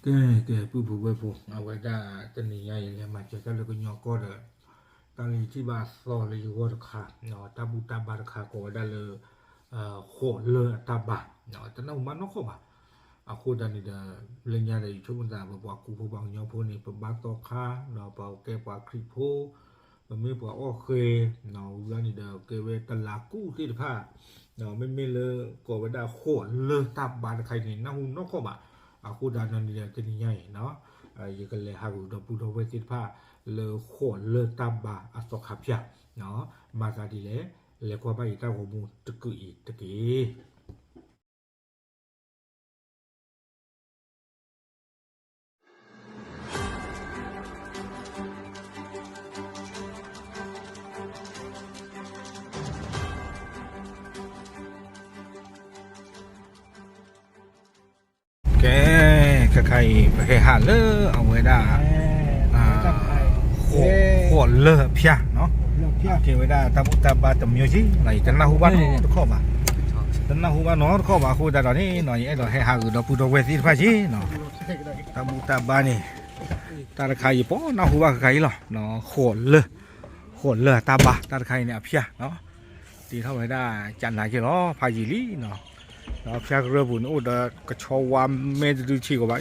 ကဲ ကဲ ပုၢ်ဖိဝဲၢ်ဖိ အဝဲဒၣ်တနံၤညါအံၤ လဲၤမၤစၢၤတၢ်လၢကညီကီၢ်ဒီး တၢ်လၢယထံၣ်ဘၣ်အသီလၢယဂီၢ်တခါ တၢ်ဘူၣ်တၢ်ဘါတခါ ကိးဝဲဒၣ်လၢ ဃိးလၢအတၢ်ဘါ တနၢ်ဟူဘၣ်နီၢ်ကီၢ်ဘၣ်. အဃိသတးန့ၣ်ဒီး လၢညါဒီး ယဆိကမိၣ်သး ပပှၤကူဖိပှၤကညီဖိန့ၣ် ပဘါသီခါ ဒီးပကဲပှၤခရံာ်ဖိ ပမ့ၢ်ပှၤအီၣ်ဃဲ ဝံၤဘျီန့ၣ်ဒီး ကဲဝဲတလးကူၣ်သ့ၣ်တဖၣ် မ့မ့ၢ်လၢကိးဝဲဒၣ်ဃိးလၢတၢ်ဘါတခါအံၤန့ၣ် နၢ်ဟူနီၢ်ကီၢ်ဘၣ်. အဃိသတးန့ၣ်ဒီး တနံၤညါအံၤ ယကလဲၤဟးဂူာ်ဒီပုၢ်ဒီဝဲၢ်သ့ၣ်တဖၣ် လၢဃိးလၢတၢ်ဘါအသီခါဖၠၣ် မၤသးဒ်လဲၣ် လဲၤကွၢ်ဘၣ်ယတၢ်ဂီၤမူတကုာ်အံၤတက့ၢ်. ကဲ ခဲခါအံၤ ပဟဲဟးလၢအဝဲဒၣ် ဃိးလၢအဖၠၣ်နီၤ, ကဲဝဲဒၣ်တၢ်ဘူၣ်တၢ်ဘါတမျိုးက့ ယတနၢ်ဟူဘၣ်နီတခီၣ်ဘၣ်, တနၢ်ဟူဘၣ်နီတခီၣ်ဘၣ် အဃိသတးဒီးန့ၣ် ယအဲၣ်ဒိးဟဲဟးဂီၤဒီပုၢ်ဒီဝဲၢ်သ့ၣ်တဖၣ်က့နီၤ, တၢ်ဘူၣ်တၢ်ဘါန့ၣ် တၢ်တခါအံၤ ပနၢ်ဟူဘၣ်ခဲခါအံၤလီၤ, ဃိးလၢ ဃိးလၢအတၢ်ဘါ တၢ်တခါအံၤန့ၣ် အဖၠၣ်နီၤ, တ့ထီၣ်ဝဲဒၣ်ကနၤက့လီၤ ဖးယံာ်လံနီၤ, ဒီးဖၠၣ်ကရၢၢ်ပူၤန့ၣ် အိၣ်ဒီးကဆီဝါမဲတဒုဆံးကီးဘၣ်အံၤ,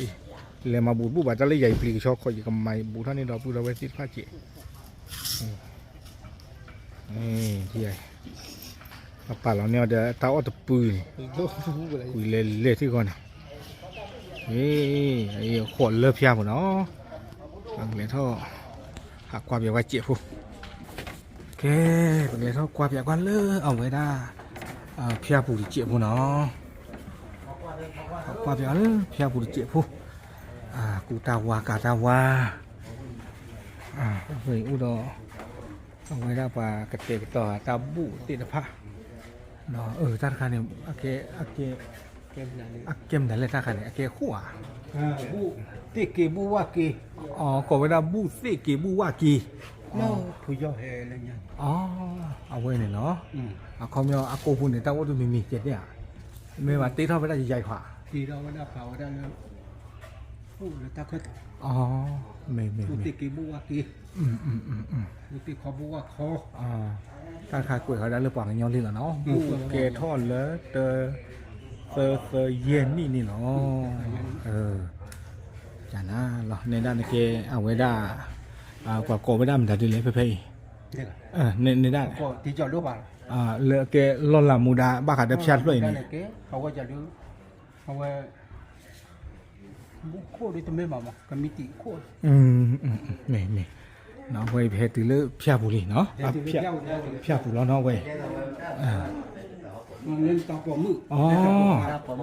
လဲၤမၤဘူးတဘူၣ်ဘၣ် တၢ်လၢယၤအံၤပျံၤကဆီခီ ယကမၤဘူးထီၣ်န့ၢ်ဒီပုၢ်ဒီဝဲၢ်သ့ၣ်တဖၣ်က့ အပာ်လီၤန့ၢ်အီၤဒီးတၢ်အီၣ်တပုၢ်န့ၣ်, ကွံာ်လဲၤလဲၤထံၣ်ဃီန့ၣ်, ဃိးလၢဖၠၣ်ပူၤနီၤ, ပကလဲၤထီၣ် ဟးကွၢ်ပၠးကွၢ်စဲးဖိ, ကဲ ပကလဲၤထီၣ်ကွၢ်ပၠးကွၢ်လၢအဝဲဒၣ် ဖၠၣ်ပူၤတစဲးဖိနီၤ, ကွၢ်ပၠးလၢဖၠၣ်ပူၤတစဲးဖိ, ကူတၢ်ဝါကၤတၢ်ဝါ အိၣ်ဒီး အဝဲဒၣ်ပှၤကတဲာ်ကတီၤတၢ်ဘူၣ်သ့ၣ်တဖၣ်, တၢ်တခါန့ၣ် အကဲမနုၤလဲၣ်တၢ်တခါန့ၣ် အကဲဃိၣ်ဧါ, သ့ၣ်က့ၤဘူၣ်ဝၣ်က့ၤ, ကိးဝဲဒၣ်ဘူၣ်သ့ၣ်က့ၤဘူၣ်ဝၣ်က့ၤ, ဖုယီၢ်ဟဲလၢညါ, အဝဲန့ၣ်နီၤ, အခီပညီအကိာ်ပူၤန့ၣ် တၢ်အိၣ်တမံၤမံၤကဲန့ၣ်ဧါ, မ့ၢ်ဘၣ်တ့ထီၣ်ဝဲဒၣ်ယယံၤခွါ မ့ၢ်မ့ၢ်မ့ၢ်, တၢ်တခါကွဲးဃီဒၣ်လၢပှၤကညီလံလီၤနီၤ, ဘူၣ်ကဲထီၣ်လၢပှၤကညီလံလီၤနီၤ, ဘူၣ်ကဲထီၣ်လၢတသၢသၢယဲၢ်နံၣ်န့ၣ်လီၤ, ကနၤလီၤ နဲဒၣ်နကဲအဝဲဒၣ် ပှၤကိးဝဲဒၣ်မတၤဒ်လဲၣ် ဖဲဖဲအံၤ, နဲဒၣ် လၢအကဲလီၢ်လၤမူဒါ ဘၣ်ဃးဒီးဖၠၣ်တဖျၢၣ်အံၤန့ၣ် မ့ၢ် မ့ၢ်, အဝဲအံၤပဟဲတုၤလၢဖၠၣ်ပူၤလံနီၤ, ဖၠၣ်ပူၤလီၤနီၤ အဝဲအံၤ,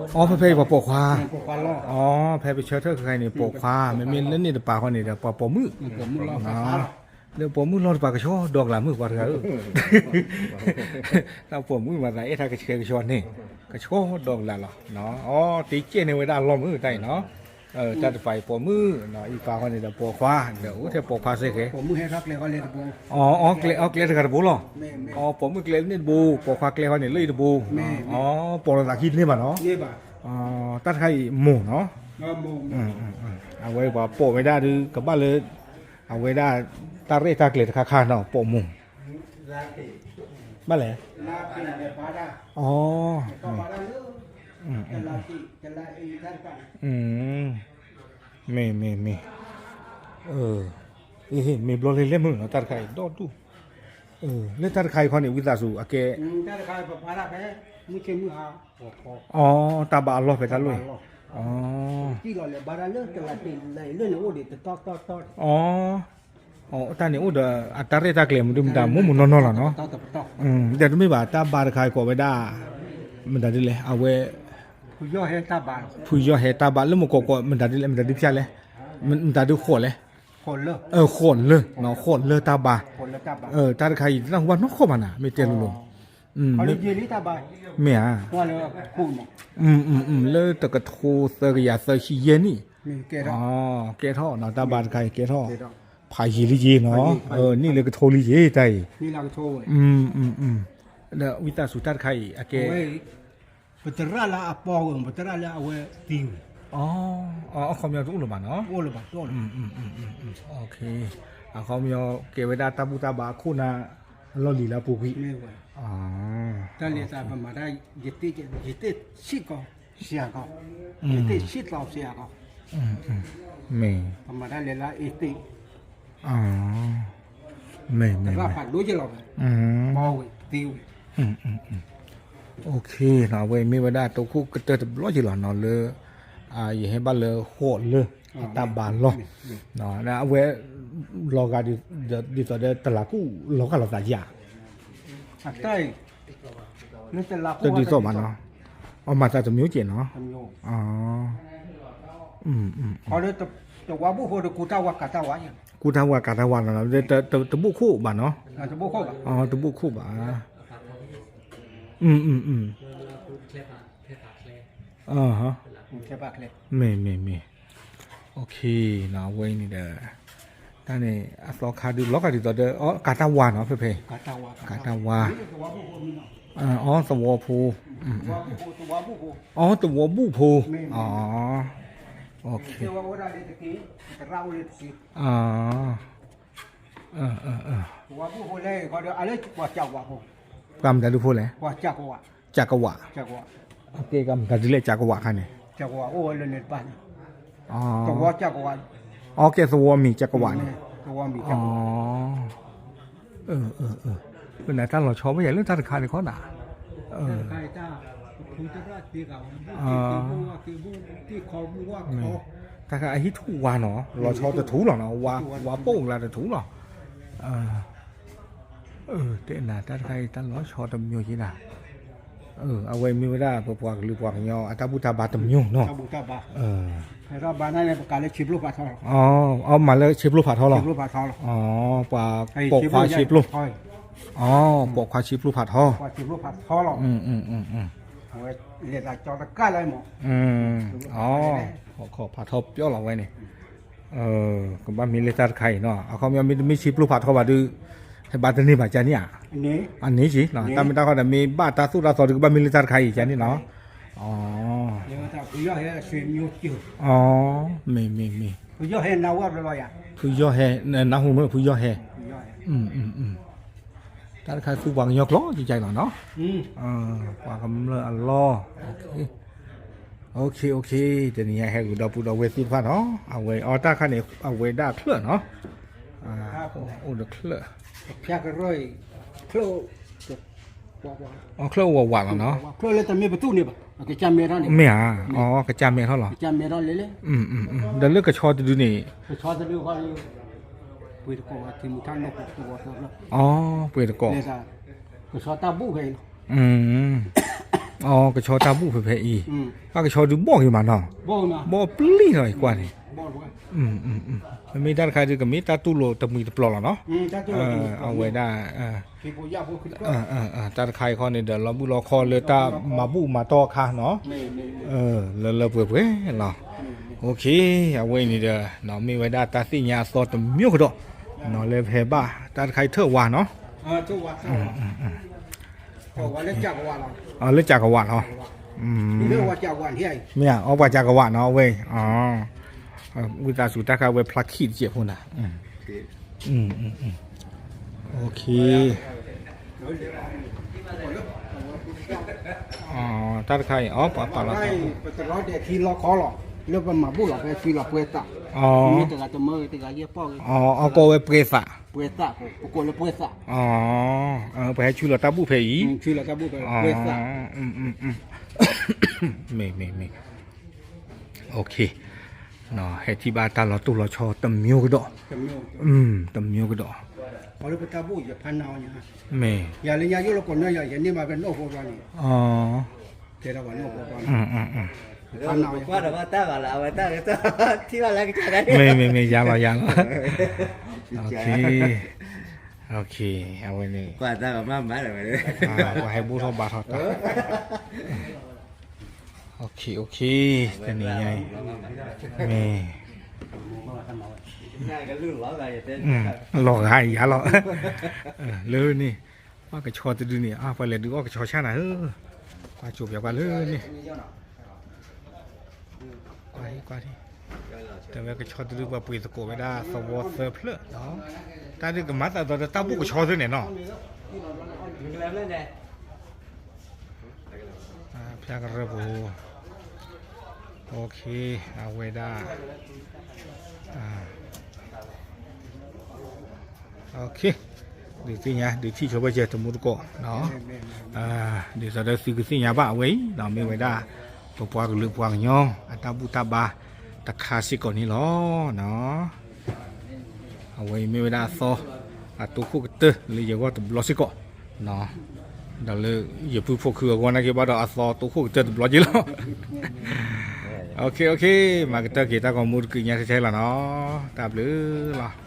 အီ ဖဲဖဲအံၤပှၤပိာ်ခွါ, အီ ဖဲပဆၢထၢၣ်ခဲအံၤန့ၣ် ပိာ်ခွါ မ့မ့ၢ်လၢန့ၣ်တပၤဃီန့ၣ်ဒီး ပှၤပိာ်မုၣ် လၢပိာ်မုၣ်လီၢ်တပၤ ကဆှီဒီကလးမုၣ်ပှၤတဂၤဧၢ, တၢ်ပိာ်မုၣ်မၤသးအဲၣ်တၢ်ကဆှဲကဆှီန့ၣ် ကဆှီဒီကလးလီၤ, အီ တ့ကဲန့ၢ်ဝဲဒၣ်အလီၢ်မုၣ်တၢ်အံၤနီၤ, တၢ်တပၤအံၤပိာ်မုၣ်, အံၤပၤဃီန့ၣ်ဒီးပိာ်ခွါ ဒီးအိၣ်ထဲပိာ်ခွါစ့ၢ်ကီး, အီ အီကျဲတဂၤတဘိလီၤ, အီ ပိာ်မုၣ်ကျဲန့ၣ်တဘိ ပိာ်ခွါကျဲဃီန့ၣ်လၢအံၤတဘိ, အီ ပိာ်လီၤသးခံတန့ၢ်ဘၣ်နီၤ, တၢ်တခါအံၤမိၢ်နီၤ, အဝဲပှၤပိာ်ဝဲဒၣ်ဒုး ကဘၣ်လၢ အဝဲဒၣ် တၢ်ရဲၣ်တၢ်ကျဲၤတခါခါနီၤ ပိာ်မိၢ်, ဘၣ်လဲၣ်, အီ မ့ၢ် မ့ၢ် မ့ၢ်, မ့ၢ်ဘျီလၢလဲၣ်မုၢ်နီၤ တၢ်တခါအံၤဒီဒူၣ်, လၢတၢ်တခါအံၤခီန့ၣ် ဝံသးစူၤအကဲ, အီ တၢ်ဘါအလီၢ်ဖဲတၢ်လီၢ်အံၤ, အီ အီ တၢ်န့ၣ်အိၣ်ဒီး အတၢ်ရဲၣ်တၢ်ကျဲၤမနုၤမတၤ မူးမူးနီၢ်နီၢ်လီၤနီၤ, ဒီးတမ့ၢ်ဘၣ် တၢ်ဘါတခါကိးဝဲဒၣ် မတၤဒ်လဲၣ် အဝဲ ဖုယီၢ်ဟဲတၢ်ဘါ လၢမကိးကိးမတၤဒ်လဲၣ် မတၤဒုးဖၠၣ်လဲၣ်, မတၤဒုးဃိးလဲၣ်, ဃိးလၢ, ဃိးလၢတၢ်ဘါ, တၢ်တခါအံၤ တနၢ်ဟူဘၣ်နီၢ်ကီၢ်ဘၣ်နၤ မ့ၢ်တဲလိၤလိၤ, မ့ၢ်ဧါ, လၢတကထိသၢကယၤသၢဆံယဲၢ်နံၣ်, ကဲထီၣ်နီၤ တၢ်ဘါတခါအံၤကဲထီၣ်, ဖးယံာ်လံက့နီၤ, နံၣ်လၢကထိလံက့တၢ်အံၤ, ဒီးဝံသးစူၤတၢ်တခါအံၤ အကဲ ပတရၣ်လၢအပီၢ်ဝဲ ပတရၣ်လၢအဝဲသံဝဲ အခီပညီတအိၣ်လၢၤဘၣ်နီၤ. အခီပညီကဲဝဲဒၣ်တၢ်ဘူၣ်တၢ်ဘါအခိၣ်နၢ် အလီၢ်လံၤလၢအပူၤကွံာ်. တၢ်လဲၤသးပမၤတၢ် ယသ့ၣ်ဆံၣ်ကီး ဆံးကီး, ယသ့ၣ်ဆံၣ်သီဆံးကီး, မ့ၢ် ပမၤတၢ်လဲၤလၢအ့သ့ၣ် မ့ၢ် မ့ၢ် ရၣ်ဖးဒိၣ်က့ၤလီၤ, ဘီဝဲသ့ဝဲ. အဝဲမ့ၢ်ဝဲဒၣ်တိခိၣ်ကတၢၢ်တဘျီက့ၤလီၤနီၤလၢ ယဟဲဘၣ်လၢဃိးလၢ အတၢ်ဘါလီၢ်, အဝဲ လီၤဂာ်ဒ်သိးဒီးတလးကူၣ်လီၤဂာ်လိာ်သးဧါ. တဒ်သိးဘၣ်နီၤ, အမၤသးတမံၤကဲနီၤ. တဝါဘူၣ်ဖိဒီး ကူတၢ်ဝါကၤတၢ်ဝါ, ကူတၢ်ဝါကၤတၢ်ဝါနီၤ, တဘူၣ်ခိၣ်ဘၣ်နီၤ, တဘူၣ်ခိၣ်ဘၣ်, မ့ၢ် မ့ၢ် မ့ၢ်, အဝဲအံၤန့ၣ်ဒီး တၢ်န့ၣ် အသီခါဒုးလီၤဂာ်ဒ်သိးဒီး ကၤတၢ်ဝါနီၤ ဖဲဖဲ ကၤတၢ်ဝါ, အီ သဝီဖိ, အီ သဝီဘူၣ်ဖိ, ပှၤမတၤဒုဖိလဲၣ်, ကးကဝး, ကးကဝး, အကဲသဝီမံၤကးကဝးန့ၣ်, ပနတၢ်လီၤဆီဘၣ်ယၤလၢတၢ်တခါန့ၣ် ခီနၤ, တၢ်ခါအဟံၣ်ထူၣ်ဝါနီၤ လီၤဆီတထူၣ်လီၤနီၤ, ဝါပိၢ်လၢတထူၣ်လီၤ, တဲနၤတၢ်တခါအံၤတၢ်လီၤဆီတမံၤက့နၤ, အဝဲမ့ၢ်ဝဲဒၣ်ပပှၤကလုာ်ပှၤကညီအတၢ်ဘူၣ်တၢ်ဘါတမံၤနီၤ, အမၤလၢဆ့ဖျိဖးထီလီၤ, ပှၤပိာ်ခွါဆ့ဖျိ, ပိာ်ခွါဆ့ဖျိဖးထီ, ဖးထီပၠီလီၤဝဲန့ၣ်, ကဘၣ်မ့ၢ်လၢတၢ်တခါအံၤနီၤ, အခီပညီမ့ၢ်တမ့ၢ်ဆ့ဖျိဖးထီဘၣ်ဒီး ဟဲဘၣ်တန့ၢ်ဘၣ်ကန့ၣ်ဧါ, အန့ၣ်က့, တၢ်မ့ၢ်တၢ်ဃီဒီးမ့ၢ်ဘၣ်တၢ်သိၣ်တၢ်သီဒီးကဘၣ်မ့ၢ်လၢတၢ်တခါအံၤကန့ၣ်နီၤ, မ့ၢ် မ့ၢ် မ့ၢ်, ဖုယီၢ်ဟဲ, နၢ်ဟူမ့ၢ်ဖုယီၢ်ဟဲ, တၢ်တခါသူပှၤကညီကျိာ်ကကလီၤနီၤ, ပှၤကမျၢၢ်အလီၢ်, တနံၤညါဟဲဂုာ်ဒီပုၢ်ဒီဝဲၢ်သ့ၣ်တဖၣ်နီၤ, အဝဲအီတၢ်ခါန့ၣ် အဝဲဒၣ်ချၢၣ်နီၤ, အိၣ်ဒီးချၢၣ်, ချၢၣ်အိၣ်ဝးဝးလီၤနီၤ, မ့ၢ်ဧါ, ကစၢ်မဲထီၣ်လီၤ, ဒီးလၢကဆီတဒုန့ၣ်, ပှ့ၤတကိး, ကဆီတၢ်ဘူၣ်ဖဲအံၤ, ကဆီတၢ်ဘူၣ်ဖဲဖဲအံၤ, ဘၣ်ကဆီဒုးဘီၣ်ဂ့ၤမးနီၤ, ဘီၣ်ပျံၤလီၤအံၤကွၢ်န့ၣ်, မ့မ့ၢ်တၢ်တခါဒုးကမ့ၢ်တၢ်တူၢ်လိာ်တမှံၤတပျီၤလီၤနီၤ, အဝဲဒၣ် တၢ်တခါအံၤခီန့ၣ်ဒီး လီၤဘူၣ်လီၤခီလၢတၢ်မၤဘူၣ်မၤတီအခါနီၤ, လၢလၢပှဲၤပှဲၤလီၤ, အဝဲအံၤန့ၣ်ဒီး မ့ၢ်ဝဲဒၣ်တၢ်သ့ၣ်ညါအသီတမံၤကဒီး, လၢပဟဲဘၣ်တၢ်တခါအံၤထၢၣ်ဝါနီၤ, လၢကးကဝးလီၤ, မ့ၢ်ဧါ, အီပှၤကးကဝးနီၤ အဝဲ, ဝံသးစူၤတၢ်ခါဝဲဖျါခံတစဲးဖိနၤ, တၢ်တခါအံၤ အီပှၤပာ်လီၤ, လၢပမၤဘူၣ်လီၤဖဲဆံလီၤပှဲၤသး, မ့ၢ်တဂၤတမၢဂ့ၤ တဂၤယဲၢ်ပီၢ်ဂ့ၤ, အီကိးဝဲပှဲၤသး, ပှဲၤသး, ပကိးလၢပှဲၤသး, ပဟဲဆူလီၤတၢ်ဘူၣ်ဖဲအံၤ, ပှဲၤသး, မ့ၢ် မ့ၢ် မ့ၢ် ဟဲထံၣ်ဘၣ်တၢ်လီၤတိၢ်လီၤဆီတမံၤကဒီး, တမံၤကဒီး, မ့ၢ်, မ့ၢ် မ့ၢ် မ့ၢ် ယၤလီၤ ယၤလီၤ, အဝဲန့ၣ်, ပှၤဟဲဘူၣ်ထီၣ်ဘါထီၣ်တၢ် တနံၤညါအံၤ, မ့ၢ်, လီၤဂာ်အံၤယၤလီၤ, လၢန့ၣ်, ပှၤကဆီတဒုန့ၣ် ပှၤလဲၤဒုးအီၣ်ကဆီဆၣ်နၤဧၢ, ပှၤကိးပှၤလၢန့ၣ်, ကွၢ်, တဲဝဲကဆီတဒု ပှၤပှ့ၤသကိးဝဲဒၣ်သဝီသၢဖျၢၣ်နီၤ, တၢ်ဒုးကမၤသးဒီးတၢ်ဘူၣ်ကဆီသ့ၣ်န့ၣ်နီၤ, ဖၠၣ်ကရၢၢ်ပူၤ, အဝဲဒၣ် ဒုးသ့ၣ်ညါ ဒုးထံၣ်ဆိဘၣ်ကဲတမူတကိး, ဒ်သိးဒီးသုကသ့ၣ်ညါဘၣ်အဝဲအံၤ မ့ၢ်ဝဲဒၣ် ပပှၤကလုာ်ပှၤကညီ အတၢ်ဘူၣ်တၢ်ဘါတခါစ့ၢ်ကီးန့ၣ်လီၤ. အဝဲအံၤမ့ၢ်ဝဲဒၣ်အသီ အတိခိၣ်ကတၢၢ်လၢယဂီၢ်တဘျီစ့ၢ်ကီး, ဒီးလၢယဖုဖိခုအဂီၢ်နာ်က့ဘၣ်ဒီးအသီတိခိၣ်ကတၢၢ်တဘျီက့လီၤ. မၤကတၢၢ်က့ၤတၢ်ဂီၤမူတကုးညါထဲထဲလီၤနီၤ, တၢ်ဘျုးလီၤ.